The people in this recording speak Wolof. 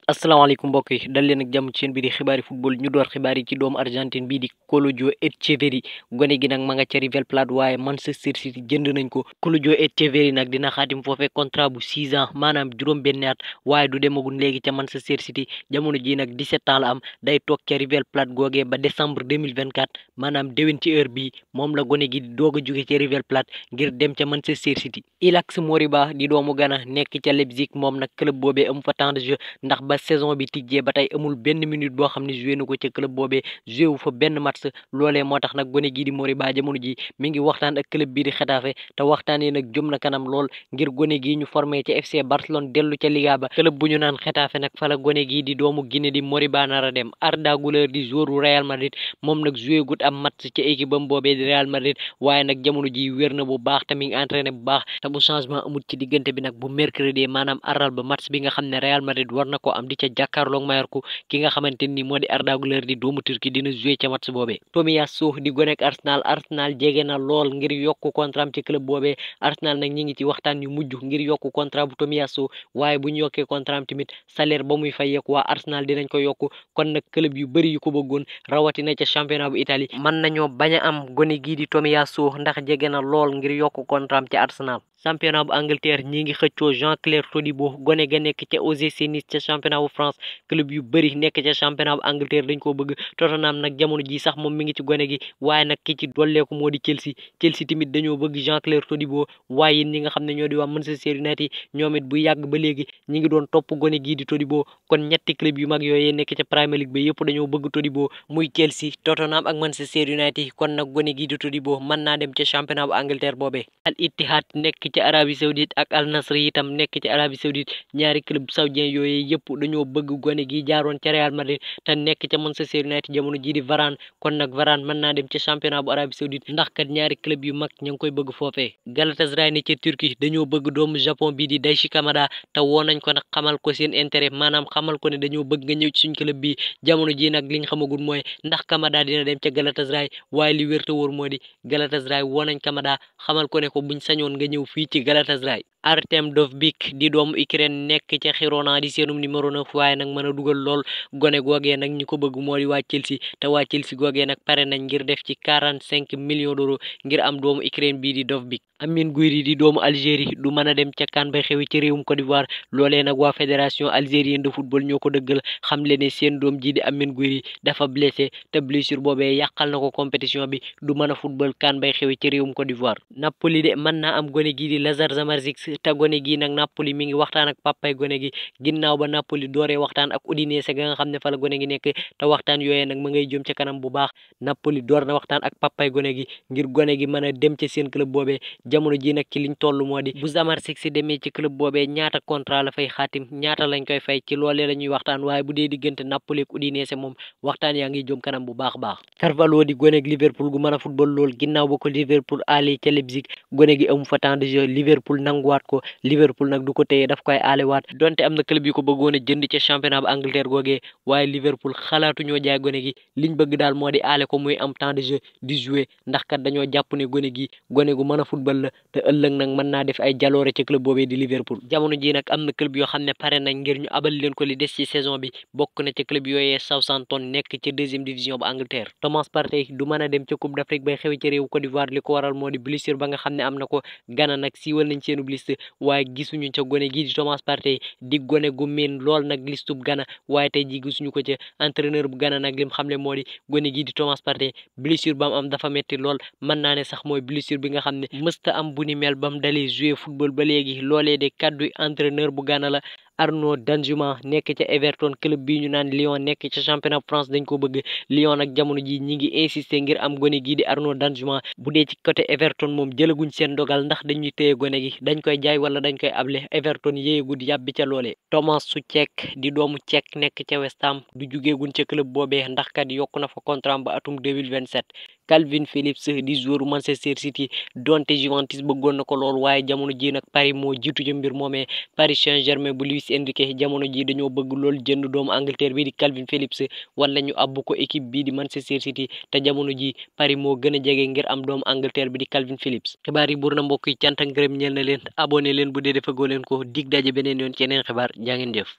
asalaamaaleykum mbokk yi dal leen ak jàmm ci seen biir xibaari football ñu door xibaar yi ci doomu Argentine bii di Claudio Echeverri gone gi nag ma nga ca River Plate waaye Manchester City jënd nañ ko. Claudio Echeverri nag dina xaatim foofee contrat bu 6 ans maanaam juróom-benn at waaye du demagul léegi ca Manchester City jamono ji nag 17 ans la am day toog ca River Plate googee ba décembre 2024 maanaam déwén ci heure bii moom la gone gi di doog a jóge ca River Plate ngir dem ca Manchester City. Ilaix Moriba di doomu Ghana nekk ca Leipzig moom nag club boobee amu fa temps de jeu ndax ba saison bi tijjee ba tey amul benn minute boo xam ne joué na ko ca club boobee joué wu fa benn match loolee moo tax nag gone gii di Moriba jamono ji mi ngi waxtaan ak club bii di Getafe te waxtaan yi nag jëm na kanam lool ngir gone gii ñu formé ca FC Barcelone dellu ca Liga ba club bu ñu naan Getafe nag fa la gone gii di doomu Guinée di Moriba nar a dem. Arda Güler di joueur u Real Madrid moom nag joué gut am match ca équipe bam boobee di Real Madrid waaye nag jamono ji wér na bu baax te mi ngi entraîné bu baax te bu changement amul ci diggante bi nag bu mercredi maanaam aral ba match bi nga xam ne Real Madrid war na ko am di ca jàkkaarloog Mallorca ki nga xamante ni moo di Arda Güler di doomu Turki dina joué ca match boobee. Tomiyasu di gonek Arsenal jege na lool ngir yokku contrat am ci club boobee Arsenal nag ñi ngi ci waxtaan yu mujj ngir yokku contrat bu Tomiyasu waaye bu ñu yokkee contrat am tamit salaire ba muy fayeeku waa Arsenal dinañ ko yokku kon nag club yu bëri yu ko bëggoon rawatina ca championnat bu Italie mën nañoo bañ a am gone gii di Tomiyasu ndax jege na lool ngir yokku contrat am ci Arsenal. championnat bu Angleterre ñi ngi xëccoo Jean-Claire Todibo gone ga nekk ca OGC Nice ca championnat bu France club yu bëri nekk ca championnat bu Angleterre dañ koo bëgg Tottenham nag jamono ji sax moom mi ngi ci gone gi waaye nag ki ci dolleeku moo di Chelsea tamit dañoo bëgg Jean-Claire Todibo waaye ñi nga xam ne ñoo di waa Manchester United ñoom it bu yàgg ba léegi ñi ngi doon topp gone gii di Todibo kon ñetti club yu mag yooyee nekk ca Premier League ba yëpp dañoo bëgg Todibo muy Chelsea Tottenham ak Manchester United kon nag gone gii di Todibo mën naa dem ca championnat bu Angleterre boobee. Al Ittihad nekk ci Arabie Saoudite ak Al Nassr itam nekk ci Arabie Saoudite ñaari club saoudien yooyu yëpp dañoo bëgg gone gi jaaroon ca Real Madrid te nekk ca Manchester United jamono jii di Varane kon nag Varane mën naa dem ca championnat bu Arabie Saoudite ndax kat ñaari club yu mag ñu ngi koy bëgg foofee. Galatasaray ne ca Turquie dañoo bëgg doomu Japon bii di Daichi Kamada te woo nañ ko nag xamal ko seen intérêt maanaam xamal ko ne dañoo bëgg nga ñëw ci suñ club bi jamono ji nag liñ xamagul mooy ndax Kamada dina dem ca Galatasaray waaye li wér te wóor moo di Galatasaray woo nañ Kamada xamal ko ne ko buñ sañoon nga ñëw fii ci Galatasaray. Artem Dovbyk di doomu Ukraine nekk ca Girona di seenum numéro 9 waaye nag mën a dugal lool gone googee nag ñi ko bëgg moo di waa Chelsea te waa Chelsea googee nag pare nañ ngir def ci 45 millions d'euros ngir am doomu Ukraine bii di Dovbyk. Amine Gouiri di doomu Algérie du mën a dem ca CAN bay xewi ci réewum Côte d'Ivoire loolee nag waa fédération algérienne de football ñoo ko dëggal xam le ne seen doom ji di Amine Gouiri dafa blessé te blessure boobee yàqal na ko compétition bi du mën a football CAN bay xewi ci réewum Côte d'Ivoire. Napoli de mën naa am gone gii di Lazar Zamarzik te gone gi nag Napoli mi ngi waxtaan ak papay gone gi ginnaaw ba Napoli dooree waxtaan ak Udinese ga nga xam ne fa la gone gi nekk te waxtaan yooyee nag ma ngay jëm ca kanam bu baax Napoli door na waxtaan ak papay gone gi ngir gone gi mën a dem ca seen club boobee jamono ji nag ci liñ toll moo di bu Zamarzik si demee ci club boobee ñaata contrat la fay xaatim ñaata lañ koy fay ci loolee la ñuy waxtaan waaye bu dee diggante Napoli ak Udinese moom waxtaan yaa ngi jëm kanam bu baax baax. Carvalho di gone ak Liverpool gu mën a football lool ginnaaw ba ko Liverpool aale ca Leipzig gone gi amu fa temps de jeu Liverpool nanguwaat ko Liverpool nag du ko téye daf koy aalewaat donte am na club yu ko bëggoon a jënd ca championnat bu Angleterre googee waaye Liverpool xalaatu ñoo jaay gone gi liñ bëgg daal moo di aale ko muy am temps de jeu di jouer ndax kat dañoo jàpp ne gone gi gone gu mën a football la te ëllëg nag mën naa def ay jaloore ca club boobee di Liverpool. jamono ji nag am na club yoo xam ne pare nañ ngir ñu abal leen ko li des ci saison bi bokk na ca club yooyee Southampton nekk ca deuxième division bu Angleterre. Thomas Partey du mën a dem ca Coupe d'Afrique bay xewi ci réew Côte d'Ivoire li ko waral moo di blessure ba nga xam ne am na ko Ghana nag siiwal nañ seenu liste waaye gisuñu ca gone gii di Thomas Partey di gone gu miin lool nag listub Ghana waaye tey ji gisuñu ko ca entraîneur bu Ghana nag lim xamle moo di gone gii di Thomas Partey blessure ba mu am dafa metti lool mën naa ne sax mooy blessure bi nga xam ne mësta am bu ni mel ba mu dalee jouer football ba léegi loolee de kàddu entraîneur bu Ghana la. Arnaud Danjuma nekk ca Everton club bi ñu naan Lyon nekk ca championnat France dañ ko bëgg Lyon nag jamono ji ñi ngi insister ngir am gone gii di Arnaud Danjuma bu dee ci côté Everton moom jëlaguñ seen dogal ndax dañuy téye gone gi dañ koy jaay wala dañ koy able Everton yéeyegud yàbbi ca loolee. Thomas Soucek di doomu Cech nekk ca West Ham du jugeeguñ ca club boobee ndax kat yokku na fa contrat ba atum 2027. Calvin Phillips di joueur Manchester City donte Juventus bëggoon na ko lool waaye jamono ji nag Paris moo jiitu ca mbir moomee Paris Saint-Germain bu Luis Enrique jamono ji dañoo bëgg lool jënd doomu Angleterre bi di Calvin Phillips wala ñu abbu ko équipe bii di Manchester City te jamono ji Paris moo gën a jege ngir am doomu Angleterre bi di Calvin Phillips. xibaar yi buur na mbokk yi cant ak ngërëm ñeel na leen abonné leen bu dee defagoo leen ko dig daje beneen yoon ci yeneen xibaar jaa ngeen jëf.